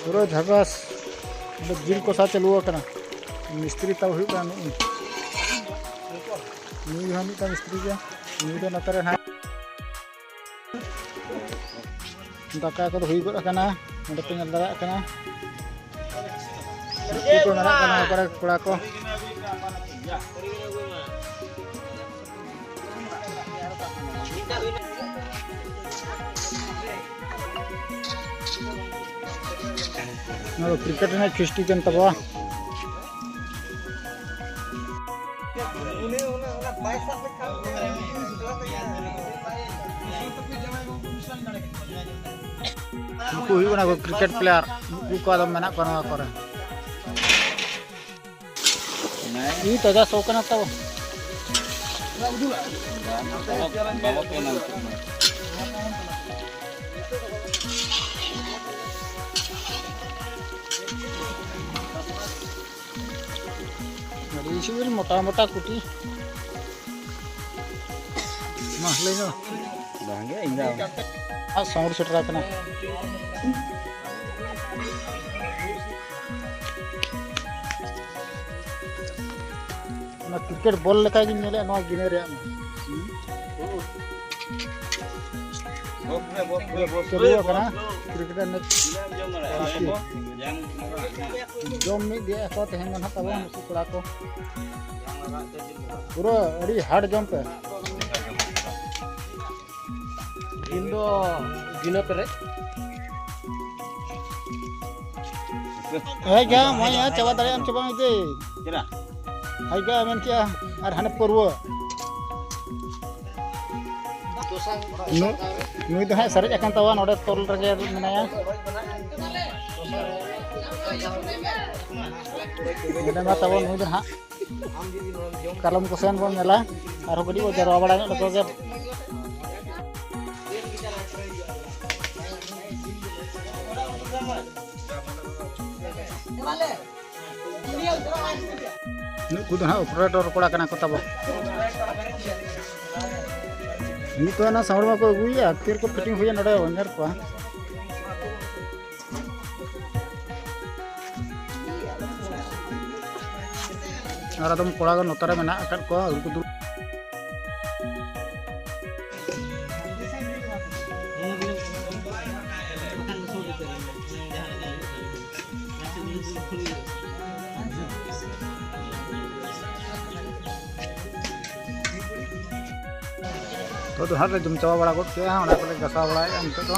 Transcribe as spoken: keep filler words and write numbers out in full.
ᱯᱩᱨᱟᱹ ᱡᱷᱟᱠᱟᱥ᱾ ᱚᱸᱰᱮ ᱡᱤᱞ ᱠᱚᱥᱟ ᱪᱟᱹᱞᱩ ᱟᱠᱟᱱᱟ᱾ ᱢᱤᱥᱛᱨᱤ ᱛᱟᱣ ᱦᱩᱭᱩᱜ ᱠᱟᱱᱟ ᱱᱩᱭ᱾ ᱱᱩᱭ ᱦᱚᱸ ᱢᱤᱫᱴᱟᱝ ᱢᱤᱥᱛᱨᱤ ᱜᱮ᱾ ᱱᱩᱭ ᱫᱚ ᱱᱚᱛᱮ ᱨᱮ ᱱᱟᱦᱟᱜ ᱫᱟᱠᱟ ᱠᱚᱫᱚ ᱦᱩᱭ ᱜᱚᱫ ᱟᱠᱟᱱᱟ᱾ ᱱᱚᱸᱰᱮ ᱯᱮ ᱧᱮᱞ ᱫᱟᱲᱮᱭᱟᱜ ᱠᱟᱱᱟ᱾ ᱪᱮᱫ ᱠᱚ ᱢᱮᱱᱟᱜ ᱠᱟᱱᱟ ᱚᱠᱟᱨᱮ ᱠᱚᱲᱟ ᱠᱚ᱾ ᱱᱚᱣᱟ ᱫᱚ ᱠᱨᱤᱠᱮᱴ ᱨᱮᱱᱟᱜ ᱯᱷᱤᱥᱴᱤ ᱠᱟᱱ ᱛᱟᱵᱚᱣᱟ᱾ ᱱᱩᱠᱩ ᱦᱩᱭᱩᱜ ᱠᱟᱱᱟ ᱠᱚ ᱠᱨᱤᱠᱮᱴ ᱯᱞᱮᱭᱟᱨ᱾ ᱱᱩᱠᱩ ᱠᱚ ᱟᱫᱚ ᱢᱮᱱᱟᱜ ᱠᱚᱣᱟ ᱱᱚᱣᱟ ᱠᱚᱨᱮ᱾ ᱤᱧ ᱛᱟᱡᱟ ᱥᱚ ᱠᱟᱱᱟ ᱛᱚ᱾ ᱟᱹᱰᱤ ᱥᱤᱵᱤᱞ ᱢᱚᱴᱟ ᱢᱚᱴᱟ ᱠᱩᱴᱤ᱾ ᱢᱟ ᱞᱟᱹᱭ ᱢᱮ᱾ ᱵᱟᱝᱜᱮ, ᱤᱧ ᱫᱚ ᱟᱨ ᱥᱟᱣᱩᱱᱰ ᱥᱮᱴᱮᱨ ᱟᱠᱟᱱᱟ᱾ ᱚᱱᱟ ᱠᱨᱤᱠᱮᱴ ᱵᱚᱞ ᱞᱮᱠᱟ ᱜᱤᱧ ᱧᱮᱞᱮᱫᱼᱟ ᱱᱚᱣᱟ ᱜᱤᱱᱟᱹ ᱨᱮᱭᱟᱜ ᱢᱟ᱾ ᱪᱟᱹᱞᱩ ᱟᱠᱟᱱᱟ ᱠᱨᱤᱠᱮᱴ ᱮᱱᱮᱡ᱾ ᱡᱚᱢ ᱢᱤᱫ ᱜᱮ ᱠᱚ ᱛᱮᱦᱮᱧ ᱫᱚ ᱱᱟᱦᱟᱜ ᱛᱟᱵᱚᱱ ᱱᱩᱠᱩ ᱠᱚᱲᱟ ᱠᱚ᱾ ᱯᱩᱨᱟᱹ ᱟᱹᱰᱤ ᱦᱟᱨᱰ ᱡᱚᱢ ᱯᱮ᱾ ᱫᱤᱱ ᱫᱚ ᱜᱤᱱᱟᱹ ᱯᱮᱨᱮᱡ᱾ ᱦᱮᱸ ᱜᱮ, ᱢᱚᱡᱽ ᱪᱟᱵᱟ ᱫᱟᱲᱮᱭᱟᱜ ᱟᱢ ᱪᱮ ᱵᱟᱝ ᱤᱫᱤ? ᱪᱮᱫᱟᱜ? ᱦᱟᱭ ᱜᱮ ᱢᱮᱱ ᱠᱮᱜᱼᱟ, ᱟᱨ ᱦᱟᱱᱮ ᱯᱟᱹᱨᱣᱟᱹ᱾ ᱱᱩ-, ᱱᱩᱭ ᱫᱚ ᱦᱟᱸᱜ ᱥᱟᱨᱮᱡ ᱟᱠᱟᱱ ᱛᱟᱵᱚᱱ, ᱱᱚᱰᱮ ᱛᱚᱞ ᱨᱮᱜᱮ ᱢᱮᱱᱟᱭᱟ᱾ ᱱᱚᱰᱮ ᱢᱟ ᱛᱟᱵᱚᱱ ᱱᱩᱭ ᱫᱚ ᱦᱟᱸᱜ ᱠᱟᱞᱚᱢ ᱠᱚ ᱥᱮᱱ ᱵᱚᱱ ᱧᱮᱞᱟ, ᱟᱨᱦᱚᱸ ᱠᱟᱹᱴᱤᱡ ᱵᱚᱱ ᱡᱟᱨᱣᱟ ᱵᱟᱲᱟ ᱧᱚᱜ ᱞᱮᱠᱚ ᱜᱮ᱾ ᱱᱩᱠᱩ ᱫᱚ ᱦᱟᱸᱜ ᱚᱯᱟᱨᱮᱴᱚᱨ ᱠᱚᱲᱟ ᱠᱟᱱᱟ ᱠᱚ ᱛᱟᱵᱚ᱾ ᱱᱤᱛᱚᱜ ᱚᱱᱟ ᱥᱟᱣᱩᱱᱰ ᱢᱟᱠᱚ ᱟᱹᱜᱩᱭᱮᱫᱼᱟ, ᱛᱤᱨᱮᱠᱚ ᱯᱷᱤᱴᱤᱝ ᱦᱩᱭᱟ ᱱᱚᱰᱮ ᱵᱚᱱ ᱧᱮᱞ ᱠᱚᱣᱟ᱾ ᱟᱨ ᱟᱫᱚᱢ ᱠᱚᱲᱟ ᱠᱚ ᱱᱚᱛᱮ ᱨᱮ ᱢᱮᱱᱟᱜ ᱟᱠᱟᱫ ᱠᱚᱣᱟ, ᱩᱱᱠᱩ ᱫᱩᱲᱩᱵ᱾ ᱛᱚ, ᱫᱚ ᱦᱟᱸᱜ ᱞᱮ ᱡᱚᱢ ᱪᱟᱵᱟ ᱵᱟᱲᱟ ᱜᱚᱫ ᱠᱮᱜᱼᱟ, ᱚᱱᱟ ᱠᱚᱞᱮ ᱜᱟᱥᱟᱣ ᱵᱟᱲᱟᱭᱮᱫᱼᱟ ᱱᱤᱛᱚᱜ ᱫᱚ᱾